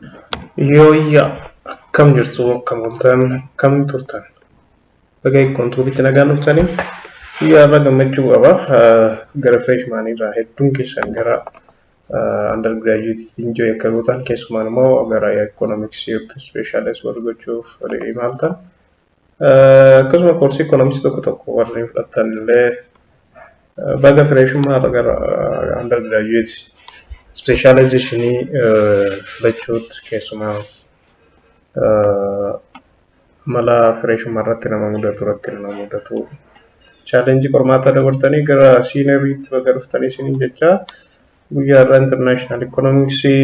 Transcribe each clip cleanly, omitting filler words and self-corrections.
Yooyyaa, akkam jirtu? Akkam ooltan? Akkam turtan? Baga Econ Tubeitti nagaan dhuftanii. Guyyaa irraa gammachuu qaba. Gara freshman irraa hedduun keessan gara undergraduate enjoy akka gootan, keessumaan immoo gara economicsiitti specialize warri gochuuf imaltan. Akkasuma koorsii economicsii tokko tokko warri fudhatan illee baga freshman irraa gara undergraduate specializationii filachuutti, keessumaa mala freshman irratti nama mudatu, rakkina nama mudatu, challengeii qormaataa dabartanii gara senioriitti baga dhuftanii isiniin jecha. Guyyaa irraa international economicsii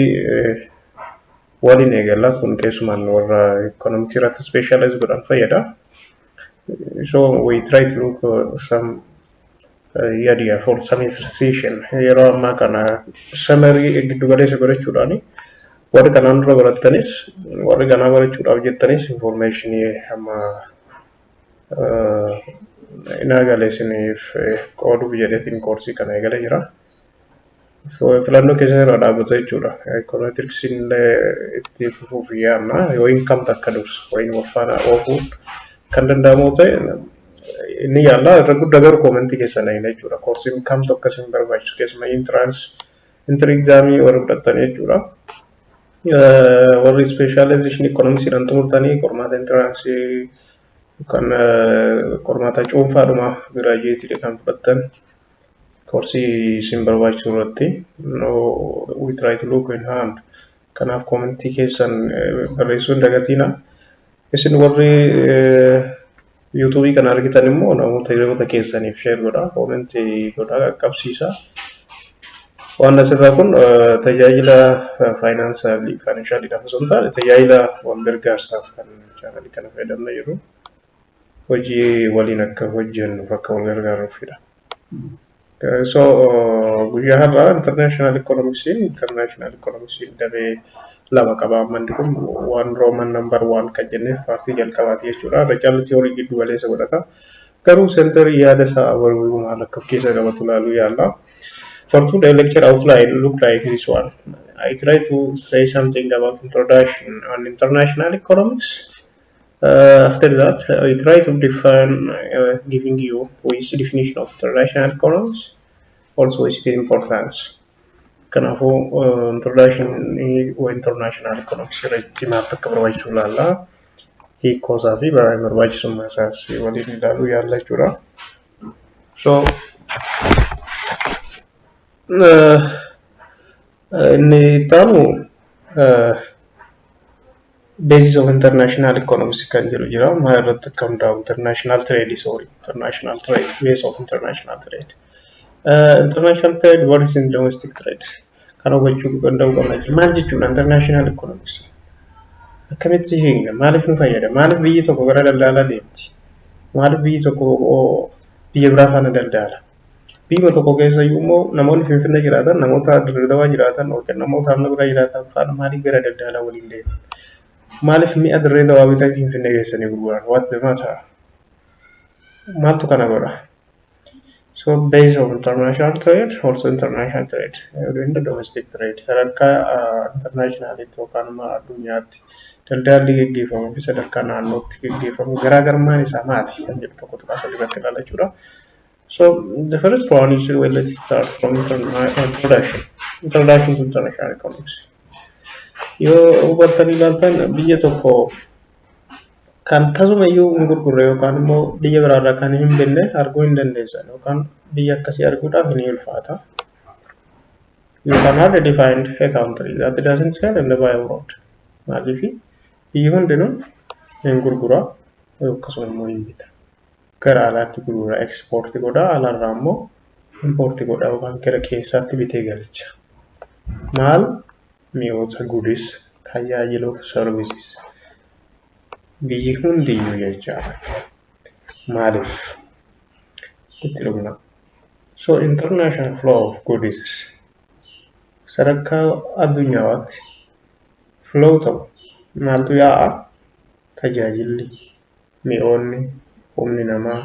waliin eegalla. Kun keessumaan warra economicsii irratti specialize godhan fayyada. So we try to look some idea for semester session. Yeroo ammaa kana summary giddu galeessa godhachuudhaani, warri kanaan dura barattanis, warri kanaa barachuudhaaf jettanis, informationii amma inaa isiniif qooduuf jedheetiin koorsii kana eegalee jira. Filannoo keessa irra dhaabbatu jechuudha. Econometricsiin illee itti fufuuf yaadna. Yookiin kamtu akka dursu wayin wal faana oofuun kan danda'amu ta'e inni yaalla. Irra guddaa garuu commentii keessa na jechuudha. Koorsiin kamtu akka isin barbaachisu, keessumaa entrance entry examii warri fudhattanii jechuudha. Warri specialization economicsiidhaan xumurtanii qormaata entranceii kan qormaata cuunfaadhuma graduateiidha kan fudhattan, koorsii isin barbaachisu irratti we try to look in hand. Kanaaf commentii keessan barreessuu hin dagatina. Isin warri YouTubeii kana argitan immoo namoota hiriyoota keessaniif share godhaa, commentii godhaa, qaqqabsiisaa. Waan asirraa kun tajaajila financialiidhaaf osoo hin taane, tajaajila wal gargaarsaaf kan channelii kana fayyadamna jiru. Hojii waliin akka hojjennuuf, akka wal gargaaruufidha. So guyyaa har'aa international economicsiin damee lama qaba. Ammanni kun waan Roman number one kan jenneef partii jalqabaati jechuudha. Irra caalli theory giddu galeessa godhata. Garuu centerii yaada isaa overview maal akka of keessa qabatu ilaaluu yaalla. For today, lecture outline look like this one. I try to say something about introduction on international economics. After that, I try to define, giving you with definition of international economics, also its importance. Kanaafuu introduction international economics irratti maaltu akka barbaachisu ilaalla. Hiikoo isaa fi barbaachisummaa isaas waliin ilaaluu yaalla jechuudha. So inni itti aanu basis of international economics kan jedhu jira. Maal irratti akka hundaa'u international trade, sorry, international trade, base of international trade. International trade versus domestic trade. Kan hubachuu danda'uu qabna jechuudha. Maal jechuudha international economics? Akkamitti hiikna? Maaliif nu fayyada? Maaliif biyyi tokko gara daldalaa deemti? Maaliif biyyi tokko biyya biraa faana daldala? Biyya tokko keessa iyyuu immoo namoonni Finfinnee jiraatan, namoota Dirredawaa jiraatan yookiin namoota naannoo biraa jiraatan faana maaliif gara daldalaa waliin deeman? Maaliif mi'a Dirree Dawaa bitan Finfinnee geessanii gurguran? What's the matter? Maaltu kana godha? So base of international trade, also international trade, in the domestic trade, sadarkaa internationalitti yookaan immoo addunyaatti daldalli geggeeffamuu fi sadarkaa naannootti geggeeffamu garaagarummaan isaa maali kan jedhu tokko tuqaa sadii irratti ilaalla jechuudha. So the first one is, well, let's start from introduction. Introduction to international economics. Yoo hubattanii ilaaltan, biyya tokko kan tasuma iyyuu hin gurgurre yookaan immoo biyya biraarraa kan hin binne arguu hin dandeessan, yookaan biyya akkasii arguudhaaf ni ulfaata. You can hardly find a country that doesn't sell and buy abroad. Maaliif? Biyyi hundinuu hin gurgura, akkasuma immoo hin bita. Gara alaatti gurgura, exportii godha, alaarraa immoo importii godha yookaan gara keessaatti bitee galcha. Maal? Mi'oota, goods, tajaajiloota, services. Biyyi hundiyyuu jechaadha. Maaliif? Itti dhufna. So international flow of goods, sadarkaa addunyaatti flow ta'u maaltu yaa'a? Tajaajilli, mi'oonni, humni namaa,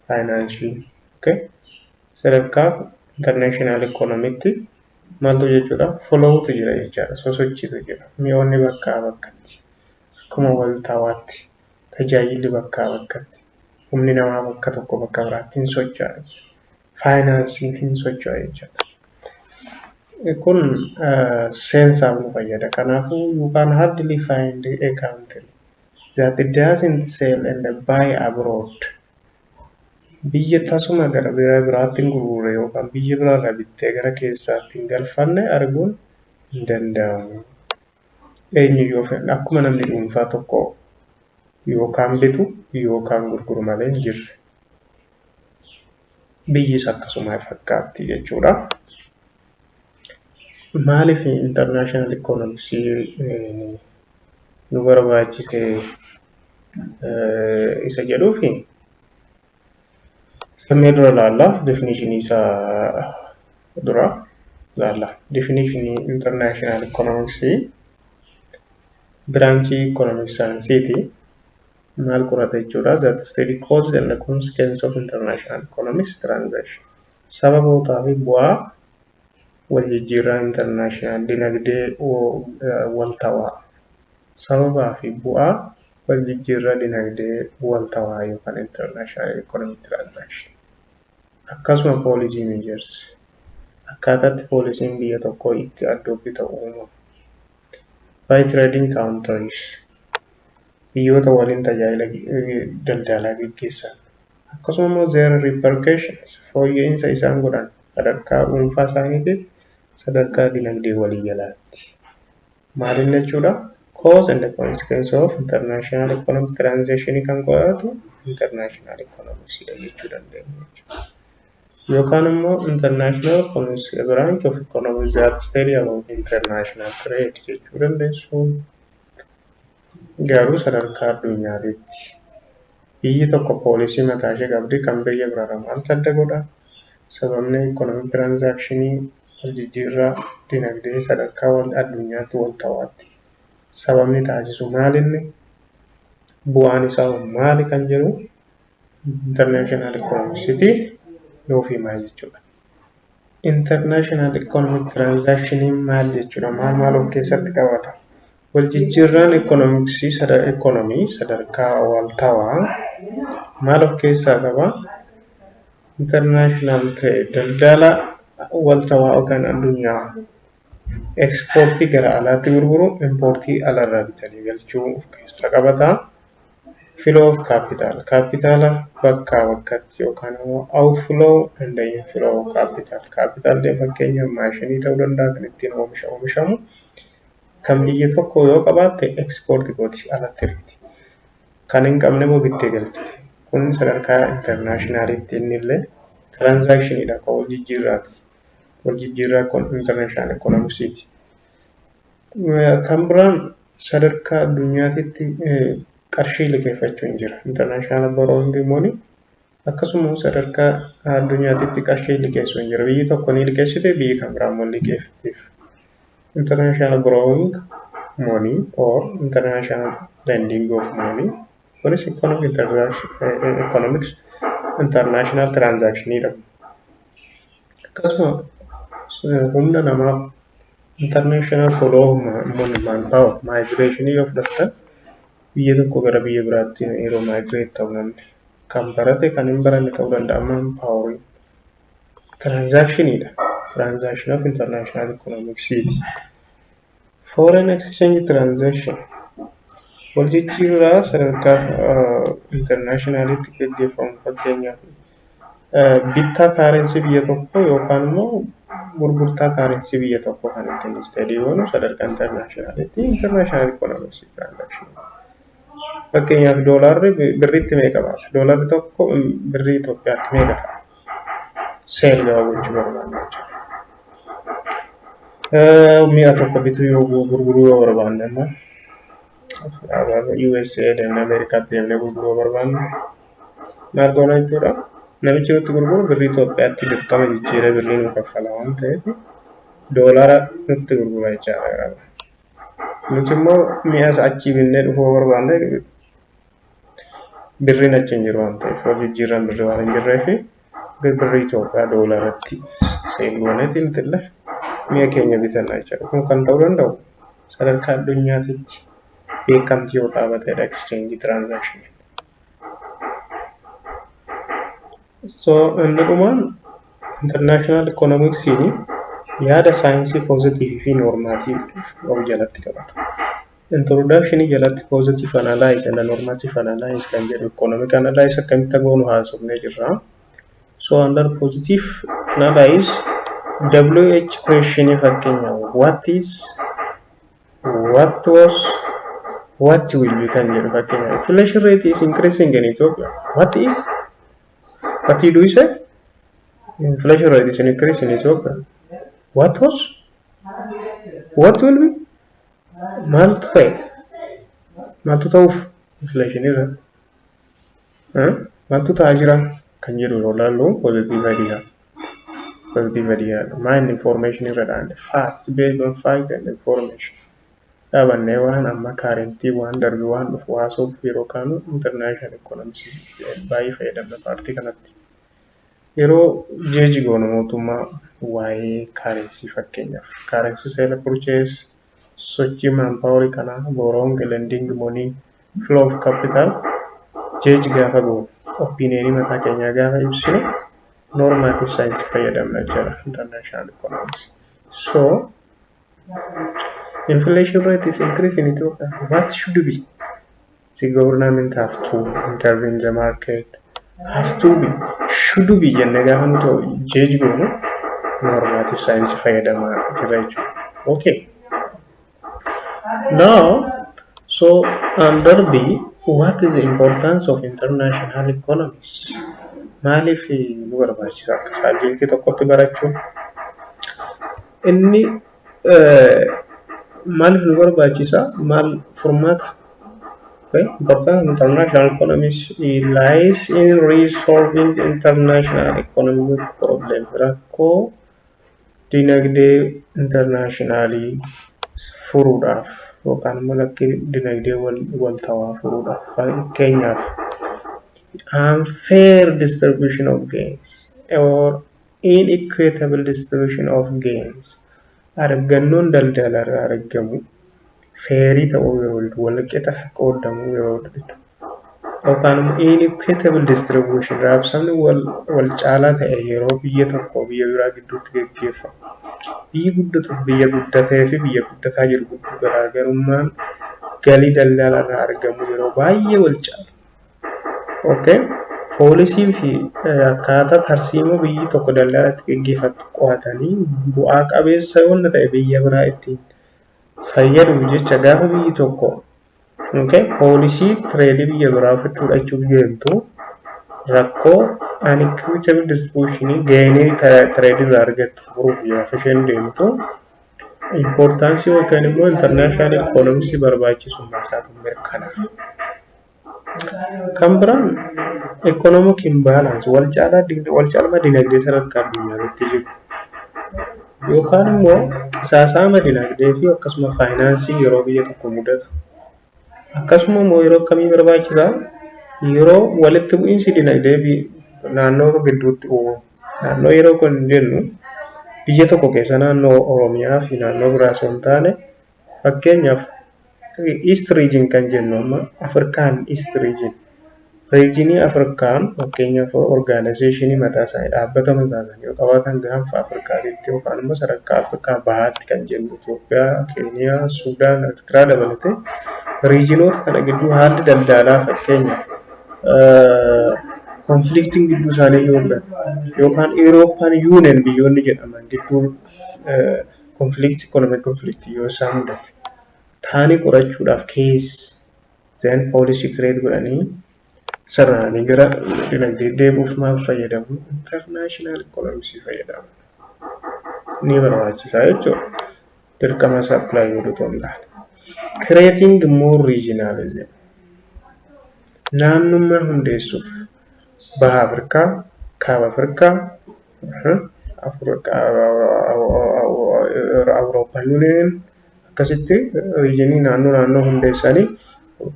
financeiin. Okay? Sadarkaa international economytti Maaltu jechuudha? Flowtu jira jechaadha. Sosochiitu jira. Mi'oonni bakkaa bakkatti akkuma waltaawaatti tajaajilli bakkaa bakkatti, humni namaa bakka tokko bakka biraatti hin socho'a jechuudha. Faayinaansiin hin socho'a jechaadha. Kun seensaaf nu fayyada. Kanaafuu, you can hardly find a country that doesn't sell and buy abroad. Biyya tasuma gara biraatti hin gurgurre yookaan biyya biraarraa bittee gara keessaatti hin galfanne arguun hin danda'amu. Eenyuyyuu akkuma namni dhuunfaa tokko yookaan bitu yookaan gurguru malee hin jirre. Biyyis akkasuma fakkaatti jechuudha. Maaliif international economics nu barbaachise isa jedhuufi sammee dura ilaalla. Definition isaa dura ilaalla. Definition international economics: branchii economic scienceeti. Maal qorata jechuudha? That study cause and the consequence of international economics transaction. Sababootaa fi bu'aa wal jijjiirraa international dinagdee waltawaa. Sababaa fi bu'aa wal jijjiirraa dinagdee waltawaa yookaan international economic transaction. Akkasuma policy measures. Akkaataatti policyn biyya tokkoo itti adopt ta'u uumamu. By trading countries. Biyyoota waliin tajaajila daldalaa gaggeessan. Akkasuma immoo their repercussions, fooyya'insa isaan godhan sadarkaa dhuunfaa isaaniitiif, sadarkaa dinagdee waliigalaatti. Maaliin jechuudha? Cause and the consequence of international economic transaction kan qo'atu international economics dha jechuu dandeenya jechuudha. Yookaan immoo international economics, a branch of economics that study about international trade jechuu dandeessu. Garuu sadarkaa addunyaatitti biyyi tokko policy mataa ishee qabdi, kan biyya biraarraa maaltu adda godha? Sababni economic transactionii, wal jijjiirraa dinagdee sadarkaa addunyaatti wal ta'aatti. Sababni taasisu maalinni? Bu'aan isaa maali kan jedhu international economicsiiti nuuf himaa jechuudha. International economic transactioniin maal jechuudha? Maal maal of keessatti qabata? Wal jijjiirraan economicsii economy sadarkaa waltawaa maal of keessaa qaba? International trade, daldala waltawaa yookaan addunyaa, exportii gara alaatti gurguru, importii alarraa bitanii galchuu of keessaa qabata. Flow of capital, kaapitaala bakkaa bakkatti yookaan immoo outflow and inflow of capital. Kaapitaalli fakkeenyaaf maashinii ta'uu danda'a, kan ittiin oomisha oomishamu. Kan biyya tokko yoo qabaatte exportii gooti, alatti ergiti. Kan hin qabne immoo bittee galchiti. Kun sadarkaa internationalitti inni illee transactioniidha, kan wal jijjiirraati. Wal jijjiirraa international economicsiiti. Kan biraan sadarkaa addunyaatitti qarshii liqeeffachuun jira. International borrowing money, akkasuma sadarkaa addunyaatitti qarshii liqeessuun jira. Biyyi tokko ni liqeessite, biyyi kan biraa immoo liqeeffatiif. International borrowing money or international lending of money, kunis economics international transactionidha. Akkasuma humna namaa, international flow of manpower, migration yoo fudhattan, biyya tokko gara biyya biraatti yeroo migrate ta'u, namni kan barate kan hin baranne ta'uu danda'a, manpower transactionidha. Transaction of international economics. Foreign exchange transaction, wal jijjiirraa sadarkaa internationalitti gaggeeffamu, fakkeenyaaf bittaa currency biyya tokkoo yookaan immoo gurgurtaa currency biyya tokkoo kan ittiin study goonu sadarkaa internationalitti international economics transaction. Fakkeenyaaf, doolaarri birriitti meeqa baasa? Doolaarri tokko birrii Itoophiyaatti meeqa ta'a? Sell gabaa gochuu barbaanna jechuudha. Mi'a tokko bituu yoo gurguruu yoo barbaanne immoo, USA deemnee, Ameerikaatti deemnee gurguruu yoo barbaanne maal goona jechuudha? Namichi nutti gurguru birrii Itoophiyaatti dirqama jijjiiree birrii nu kaffala waan ta'eef, doolaara nutti gurgura jechaadha. Nuti immoo mi'a achii binnee dhufuu yoo barbaanne, birriin achi hin jiru waan ta'eef, wal jijjiirraan birrii waan hin jirreef, birrii Itoophiyaa doolaaratti sell gooneeti nuti illee Mi'a keenya bitanna jechuudha. Kun kan ta'uu danda'u sadarkaa addunyaatitti beekamtii yoo dhaabatedha exchange transaction. So inni dhumaan international economics yaada saayinsii positive fi normative of jalatti qabata. Introduction jalatti positive analysis and normative analysis kan jedhu economic analysis akkamitti goonu haasofnee jirra. So under positive analysis, WH question, fakkeenyaaf what is, what was, what will be kan jedhu. Fakkeenyaaf inflation rate is increasing in Ethiopia. What is, what you do you say? Inflation rate is increasing in Ethiopia. What was, what will be? Maaltu ta'e, maaltu ta'uuf, inflation irratti maaltu ta'aa jira kan jedhu yeroo ilaallu positive idea, positive idea mind information irra dhaabne, fact, based on fact and information dhaabannee waan amma current, waan darbe, waan dhufu haasa'uuf yeroo kaanu international economics baay'ee fayyadamna paartii kanatti. Yeroo judge goonu mootummaa waa'ee currency, fakkeenyaaf currency sale, purchase, sochii manpower kanaa, borrowing, lending money, flow of capital judge gaafa goonu, opinion mataa keenyaa gaafa ibsinu normative science fayyadamna jechuudha international economics. So inflation rate is increasing in Ethiopia. What should be? The government have to intervene the market. Have to be, should be jennee gaafa nuti judge goonu normative science fayyadamaa jirra jechuudha. Okay. Now, so under B, what is the importance of international economics? Maaliif nu barbaachisa akka subject tokkotti barachuun? Inni maaliif nu barbaachisa? Maal furmaata? Okay. Importance of international economics lies in resolving international economic problem. Rakkoo dinagdee international furuudhaaf yookaan immoo lakkii dinagdee waltawaa furuudhaaf, fakkeenyaaf unfair distribution of gains or inequitable distribution of gains, argannoon daldala irraa argamu fair ta'uu yeroo didu, walqixa qoodamuu yeroo didu, yookaan immoo inequitable distribution, raabsamni wal caalaa ta'e yeroo biyya tokko biyya biraa gidduutti gaggeeffamu. Biyyi guddatuuf biyya guddatee fi biyya guddataa jiru gidduu garaagarummaan galii daldala irraa argamu yeroo baay'ee wal caalu. Okay? Policy fi akkaataa tarsiimoo biyyi tokko daldala itti gaggeeffattu qo'atanii bu'aa qabeessa yoo ta'e biyya biraa ittiin fayyaduuf jecha gaafa biyyi tokko, okay, policy trade biyya biraa ofitti fudhachuuf deemtu rakkoo unequitable distribution gain trade irraa argattu furuuf gaafa isheen deemtu importance yookaan immoo international economics barbaachisummaa isaatu mirkanaa'a. Kan biraan economic imbalance, wal caalaa wal caalmaa dinagdee sadarkaa addunyaatti jiru yookaan immoo qisaasama dinagdee fi akkasuma faayinaansii yeroo biyya tokko mudatu, akkasuma immoo yeroo akkamii barbaachisaa? Yeroo walitti bu'iinsi dinagdee naannoo gidduutti uumamu. Naannoo yeroo kun jennu biyya tokko keessa naannoo Oromiyaa fi naannoo biraa osoo hin taane, fakkeenyaaf East Region kan jennu amma Afrikaan East Region. Region Afrikaan fakkeenyaaf organization mataa isaanii, dhaabbata mataa isaanii yoo qabaatan gaanfa Afrikaatitti yookaan immoo sadarkaa Afrikaa bahaatti kan jennu Itoophiyaa, Keeniyaa, Sudaan, Eertiraa dabalatee regionoota kana gidduu haalli daldalaa fakkeenyaaf conflictiin gidduu isaanii yoo mul'ate yookaan European Union biyyoonni jedhaman gidduu conflict, economic conflict yoo isaan mudate taanii qorachuudhaaf case then policy create godhanii sirnaanii gara dinagdee deebi'uuf maal fayyadamu? International economics fayyadamu. Ni barbaachisaa jechuudha. Dirqama isaa apply godhu otoo hin taane. Creating more regionalism. Naannummaa hundeessuuf baha Afrikaa, kaaba Afrikaa, Awurooppaan Union akkasitti region naannoo naannoo hundeessanii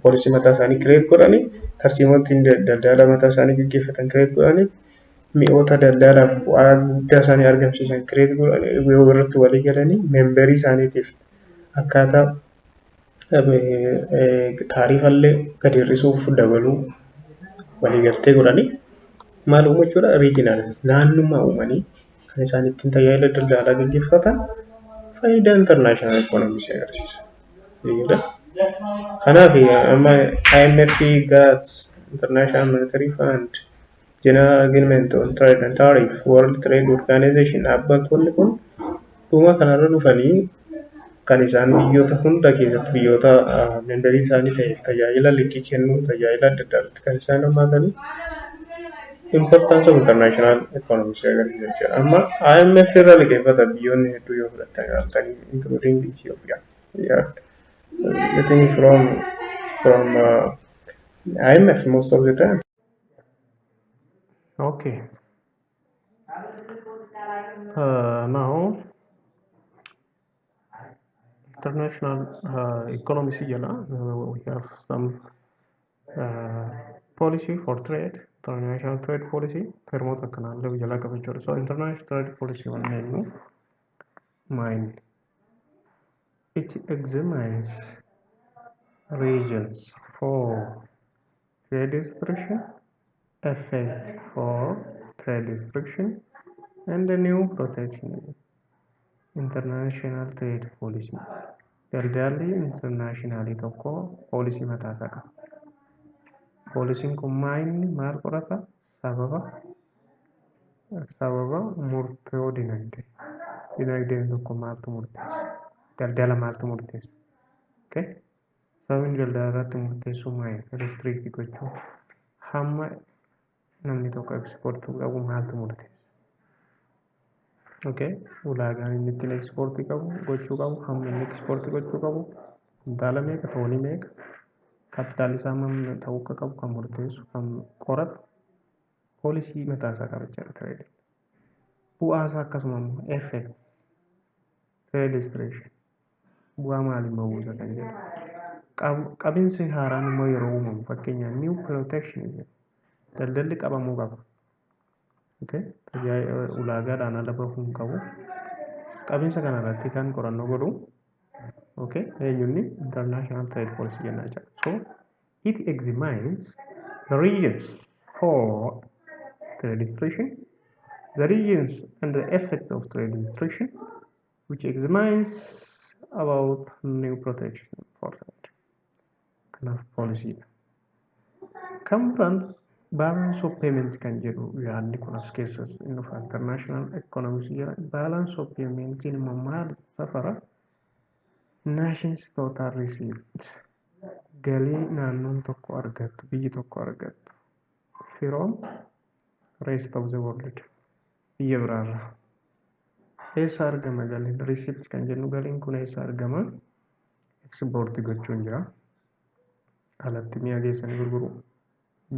policy mataa isaanii create godhanii tarsiimoo ittiin daldala mataa isaanii gaggeeffatan create godhanii. Mi'oota daldalaaf bu'aa guddaa isaanii argamsiisan create yoo irratti walii galanii memberii isaaniitiif akkaataa taarifallee gadi hir'isuuf dabaluu waliigaltee godhanii maal uumu jechuudha? Regional naannummaa uumanii kan isaan ittiin tajaajila daldalaa gaggeeffatan faayidaa international economics agarsiisa. Kanaaf amma IMF, GATT, International Monetary Fund, General Agreement on Trade and Tariff, World Trade Organization, dhaabbattoonni kun dhuma kanarra dhufanii kan isaan biyyoota hunda keessatti biyyoota memberii isaanii ta'eef tajaajila liqii kennuu, tajaajila adda addaa irratti kan isaan hirmaatanii importance of international economics agarsiisa jechuudha. Amma IMF irra liqeeffata biyyoonni hedduu yoo fudhattan ilaaltanii, including Ethiopia. We are getting from IMF most of the time. Okay. Now international economics jala we have some policy for trade, international trade policy, termoota akkanaallee jalaa qaba jechuudha. So international trade policy wannan jennu main it examines reasons for trade restriction, effect for trade restriction and the new protectionism. International trade policy, daldalli internationalii tokko policy mataasaa qaba. Policyn kun maa inni maal qorata? Sababa murtoo dinagdee. Dinagdeen tokko maaltu murteessa? Daldala maaltu murteessa? Okay? Sababni daldala irratti murteessu maali? Restrict gochuu. Hamma namni tokko exportii qabu maaltu murteessa? Okay? Ulaagaan inni ittiin exportii qabu gochuu qabu, hamma inni exportii gochuu qabu, kuntaala meeqa, toonii meeqa, kaapitaalli isaa hammam ta'uu akka qabu kan murteessu, kan qoratu policy mataa isaa qaba jechuudha trade. Bu'aa isaa akkasuma immoo effect trade restriction bu'aa maaliin buusa kan jedhu. Qabinsi haaraan immoo yeroo uumamu, fakkeenyaaf new protectionism, daldalli qabamuu qaba. Okay? Ulaagaadhaan ala bahuu hin qabu. Qabinsa kana irratti kan qorannoo godhu, okay, eenyunni international trade policy jennaa jechuudha. So it examines the reasons for trade restriction, the reasons and the effect of trade restriction, which examines about new protection for trade. Kanaaf policydha. Kan biraan balance of payment kan jedhu yaadni kun as keessa inni dhufa international economics jira. Balance of payment immoo maal safara? Nations total receipt, galii naannoon tokko argattu, biyyi tokko argattu from rest of the world, biyya biraarraa. Eessa argama galiin? Receipt kan jennu galiin kun eessa argama? Exportii gochuun jira. Alatti mi'a geessanii gurguru.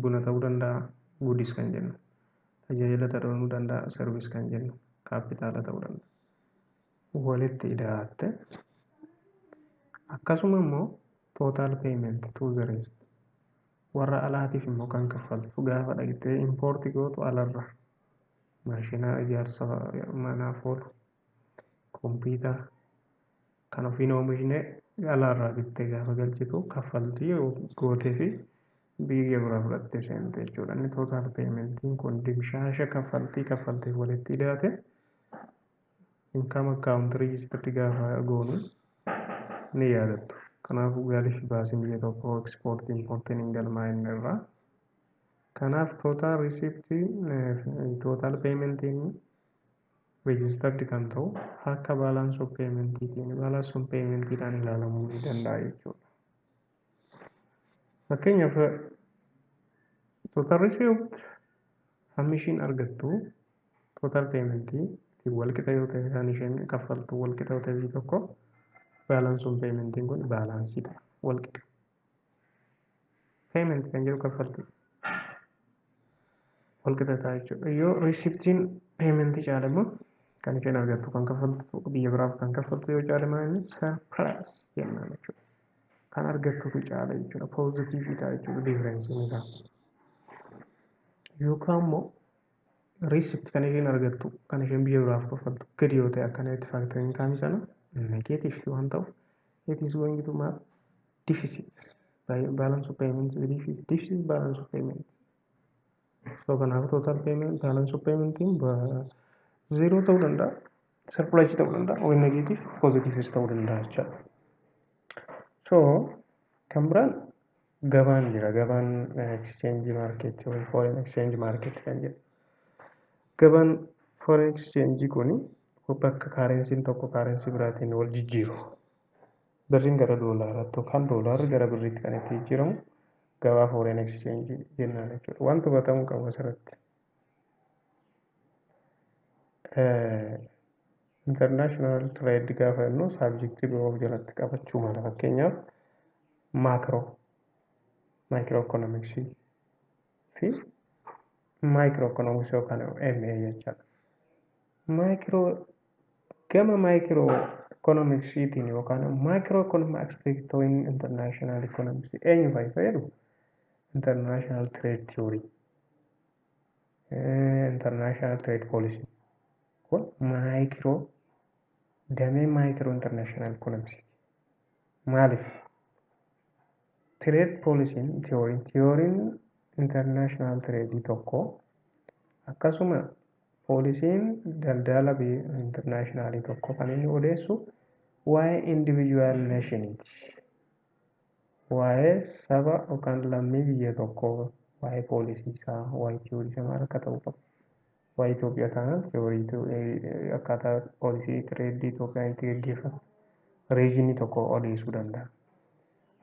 Buna ta'uu danda'a, goods kan jennu. Tajaajila ta'uu danda'a, service kan jennu. Kaapitaala ta'uu danda'a. Walitti ida'atte akkasuma immoo total payment to the rest, warra alaatiif immoo kan kaffaltu gaafa dhaqxee importii gootu alarra maashina ijaarsa manaaf oolu, kompiitara kan ofiin oomishne alaarraa bittee gaafa galchitu kaffaltii gootee fi biyya biraa fudhattee seente jechuudha. Inni total paymentiin kun dimshaasha kaffaltii kaffalteef walitti hidhaate income account registered gaafa goonu ni yaadattu. Kanaafuu galii fi baasiin biyya tokkoo exportii importiin hin galmaa'in irraa. Kanaaf total receiptiin, total paymentiin registered kan ta'u harka balance of paymentiitiin, balance of paymentiidhaan ilaalamuu ni danda'a jechuudha. Fakkeenyaaf total receipt hammi ishiin argattu total paymentii ittiin walqixa yoo ta'e, kan isheen kaffaltu walqixa yoo ta'e, biyyi tokko balance of paymentiin kun balancii ta'a, walqixa. Payment kan jedhu kaffaltii walqixa ta'a jechuudha. Yoo receiptiin paymentii caale immoo kan isheen argattu, kan kaffaltu, biyya biraaf kan kaffaltu yoo caale maal inni surplus jennaan jechuudha. Kan argattutu caala jechuudha. Positivii ta'a jechuudha differenceiin isaa. Yookaan immoo Receipt kan isheen argattu, kan isheen biyya biraaf kaffaltu gadi yoo ta'e, akka net factor income sana negative waan ta'uuf, it is going to map deficit balance of payment, deficit balance of payment. So kanaaf total payment balance of paymentiin zero ta'uu danda'a, surplus ta'uu danda'a, ወይ negative positives ta'uu danda'a jechaadha. So kan biraan gabaan jira, gabaan exchange market ወይ foreign exchange market kan jedhu. Gabaan foreign exchange kuni bakka currencyn tokko currency biraatiin wal jijjiiru. Birriin gara doolaaraatti yookaan doolaarri gara birriitti kan itti jijjiiramu gabaa foreign exchange jennaan jechuudha. Wanti hubatamuu qabu asirratti. International trade gaafa jennu subjectii biroo of jalatti qabachuu mala. Fakkeenyaaf macro, microeconomicsii fi microeconomicsii yookaan MA jechaadha. Micro gama microeconomicsiitiin yookaan macroeconomic aspect international economicsii eenyu fa'i fayyadu? International trade theory, international trade policy kun micro, damee micro international economicsii. Maaliif? Trade policyn theoryn international trade tokko, akkasuma policyn daldala internationalii tokko kan inni odeessu waa'ee individual nationiiti. Waa'ee saba yookaan lammii biyya tokkoo, waa'ee policy isaa, waa'ee theory isaa maal akka ta'u qabu. Waa'ee Itoophiyaa taanaan theory akkaataa policy tradeii Itoophiyaan itti gaggeeffatu regionii tokko odeessuu danda'a.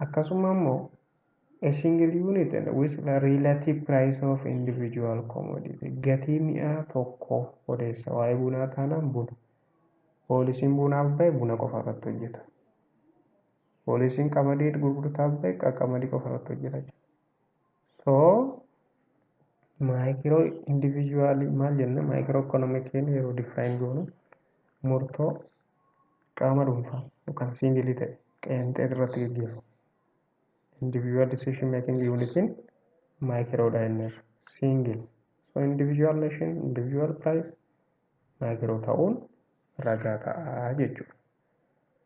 Akkasuma immoo a single unit with the relative price of individual commodity, gatii mi'a tokko odeessa. Waa'ee bunaa taanaan buna. Policyn bunaaf bahe buna qofa irratti hojjeta. Policyn qamadii gurgurtaaf bahe qamadii qofa irratti hojjeta. So micro individual maal jenna? Microeconomiciin yeroo define goonu murtoo qaama dhuunfaa yookaan single ta'e qeenxee irratti gaggeeffamu. Individual decision making unitiin microdha jenneerra. Single. So individual nation, individual price micro ta'uun ragaa ta'a jechuudha.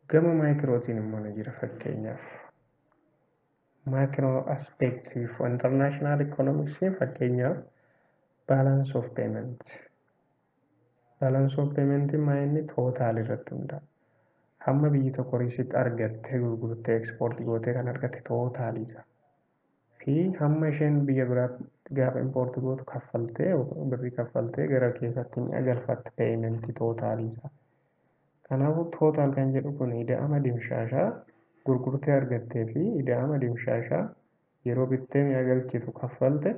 Gama microtiin immoo ni jira. Fakkeenyaaf macro aspects for international economics, fakkeenyaaf balance of payment. Balance of payment maa inni total irratti hundaa'a. Hamma biyyi tokko receipt argattee, gurgurtee, exportii gootee kan argatte totalii isaa fi hamma isheen biyya biraatti gaafa importii gootu kaffaltee, birrii kaffaltee gara keessatti mi'a galfatte, paymentii totalii isaa. Kanaafuu total kan jedhu kun ida'ama dimshaashaa gurgurtee argattee fi ida'ama dimshaashaa yeroo bittee mi'a galchitu kaffalte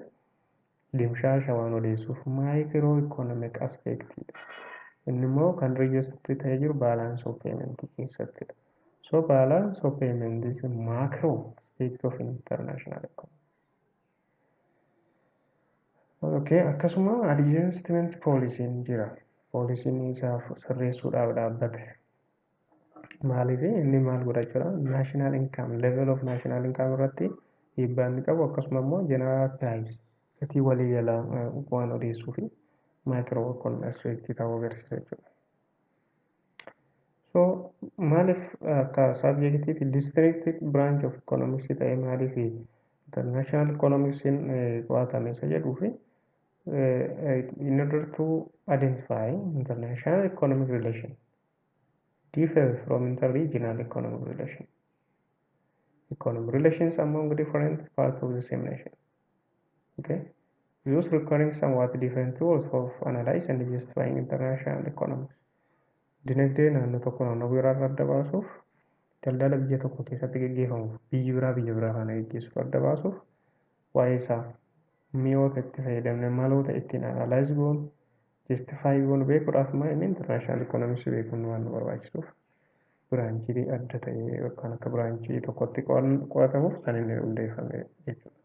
dimshaasha waan odeessuuf microeconomic aspectiidha. Inni immoo kan registerii ta'ee jiru balance of paymentii keessattidha. So balance of payment is macro aspect of international economy. Okay, akkasuma adjustment policyn jira. Policyn isaaf sirreessuudhaaf dhaabbate. Maaliif inni maal godha jechuudha? National income, level of national income irratti dhiibbaa inni qabu, akkasuma immoo general price, gatii waliigalaa waan odeessuu fi microeconomic aspect ta'uu agarsiisa jechuudha. So maaliif akka subjectiitti distinct branch of economics ta'e, maaliif international economics qo'atame isa jedhuu fi in order to identify international economic relation differ from interregional economic relation. Economic relations among different parts of the same nation. Okay. Those requiring somewhat different tools for analyze and justifying international economics. Dinagdee naannoo tokko naannoo biraa irraa adda baasuuf, daldala biyya tokko keessatti gaggeeffamuuf biyyi biraa biyya biraa faana gaggeessuuf adda baasuuf, waa'ee isaa mi'oota itti fayyadamne, maloota ittiin analyze goonu, justify goonu beekuudhaaf maa inni international economics beekuun waan nu barbaachisuuf branchii adda ta'e yookaan akka branchii tokkotti qo'atamuuf kan inni hundeeffame jechuudha.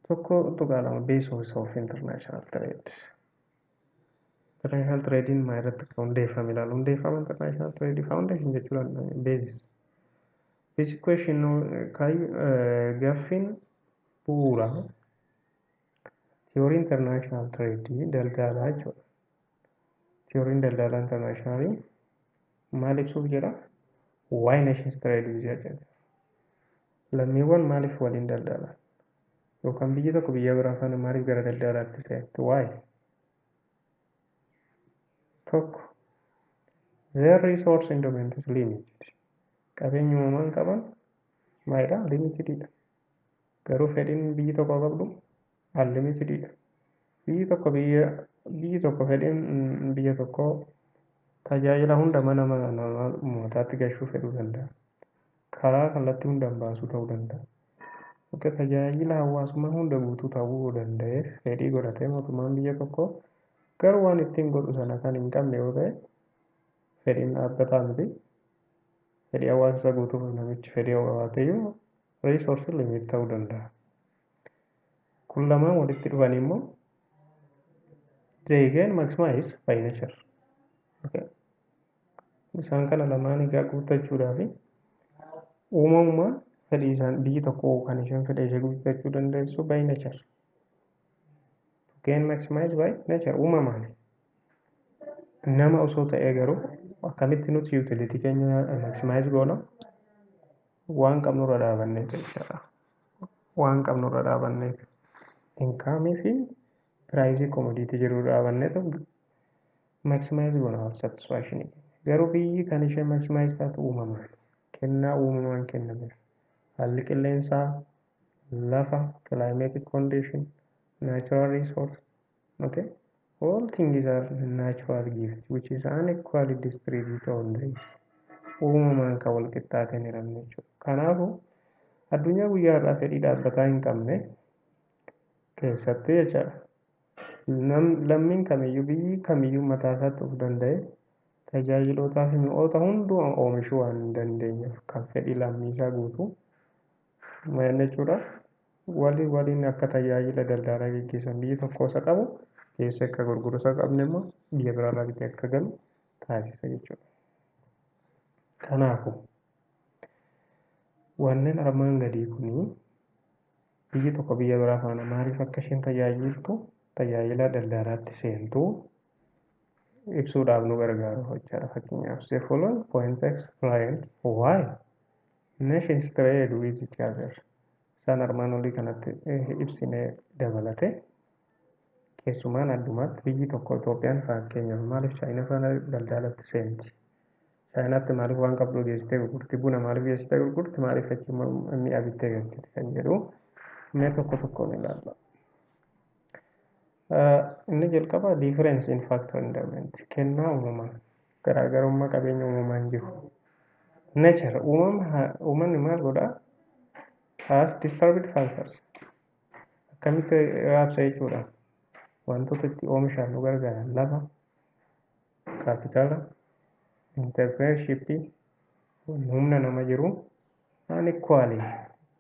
1.2 Basis of International Trade. International Trading maa irratti akka hundeeffame ilaalu. Hundeeffama International Trade Foundation jechuudha basis. Basic question, gaaffiin bu'uuraa Theory international trade, daldalaa jechuudha. Theory daldalaa international maal ibsuuf jedha? Why nations trade with each other. Lammiiwwan maaliif waliin daldalan? Yookaan biyyi tokko biyya biraa faana maaliif gara daldalaatti seenti? Why? Tokko, their resource endowment is limited. Qabeenya uumamaan qaban maalidha? Limitedidha. Garuu fedhiin biyyi tokko qabdu unlimitedidha. Biyyi tokko fedhiin biyya tokkoo tajaajila hunda mana mana namaa uummataatti gashuu fedhuu danda'a. Karaa kallattii hundaan baasuu ta'uu danda'a. Akka tajaajila hawaasummaa hunda guutuu ta'uu danda'eef fedhii godhatee mootummaan biyya tokkoo garuu waan ittiin godhu sana kan hin qabne yoo ta'e, fedhiin dhaabbataa miti. Fedhii hawaasa isaa guutuuf namichi fedhii yoo qabaate iyyuu resource limit ta'uu danda'a. Kun lamaan walitti dhufanii immoo they gain maximize by nature. Okay. Isaan kana lamaan egaa guuttachuudhaaf uumamumaan fedhii isaan biyyi tokko kan isheen fedha ishee guuttachuu dandeessu by nature. Gain maximize by nature, uumamaan. Nama osoo ta'ee garuu akkamitti nuti utility keenya maximize goona? Waan qabnurra dhaabannee jechaadha. Waan qabnurra dhaabannee, income fi price commodity jiru dhaabanneetu maximize goona satisfaction. Garuu biyyi kan ishee maximize taatu uumamaan, kennaa uumamaan kennameef. Haalli qilleensaa, lafa, climatic condition, natural resource, okay? All things are natural gift which is unequally distributed on the earth. Uumamaan kan wal qixxaatee hin hiramne jechuudha. Kanaafuu addunyaa guyyaa har'aa fedhii dhaabbataa hin qabne keessatti jechaadha. Lammiin kamiyyuu, biyyi kamiyyuu mataa isaatti of danda'e tajaajilotaa fi mi'oota hunduu oomishuu waan hin dandeenyeef, kan fedhii lammii isaa guutuu maal jechuudha. Walii waliin akka tajaajila daldalaa gaggeessan, biyyi tokko isa qabu keessa akka gurguru, isa qabne immoo biyya biraarraa bitee akka galu taasisa jechuudha. Kanaafuu wanneen armaan gadii kunii biyyi tokko biyya biraa faana maaliif akka isheen tajaajiltu, tajaajila daldalaatti seentu ibsuudhaaf nu gargaaru jechaadha. Fakkeenyaaf, the following points explain why nations trade with each other. Isaan armaan olii kanatti ibsinee dabalate, keessumaan addumatti biyyi tokko, Itoophiyaan fakkeenyaaf, maaliif Chaayinaa faana daldalatti seenti? Chaayinaatti maaliif waan qabdu geessitee gurgurti? Buna maaliif geessitee gurgurti? Maaliif achi mi'a bittee galchiti kan jedhu mee tokko tokkoon ilaalla. Inni jalqaba difference in factor endowment, kennaa uumamaa, garaagarummaa qabeenya uumamaan jiru. Nature, uumama, uummanni maal godhaa? Has distributed factors. Akkamitti raabsa jechuudha. Wantoota itti oomishan nu gargaaran, lafa, kaapitaala, entrepreneurship, humna nama jiru unequally,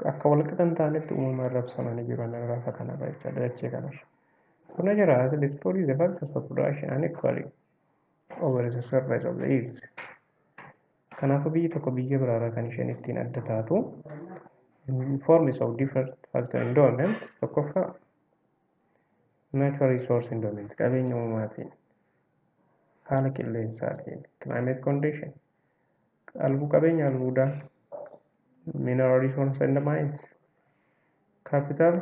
akka wal qixa hin taanetti uumamaan raabsamanii jiran lafa kanarra jechaadha, dachee kanarra. So nature has distributed the factors of production unequally over the surface of the earth. Kanaafuu biyyi tokko biyya biraarraa kan isheen ittiin adda taatu in forms of different factor endowment: tokkoffaa, natural resource endowment, qabeenya uumamaatiin, haala qilleensaatiin, climate condition, qabeenya albuudaa, mineral resource and mines, capital,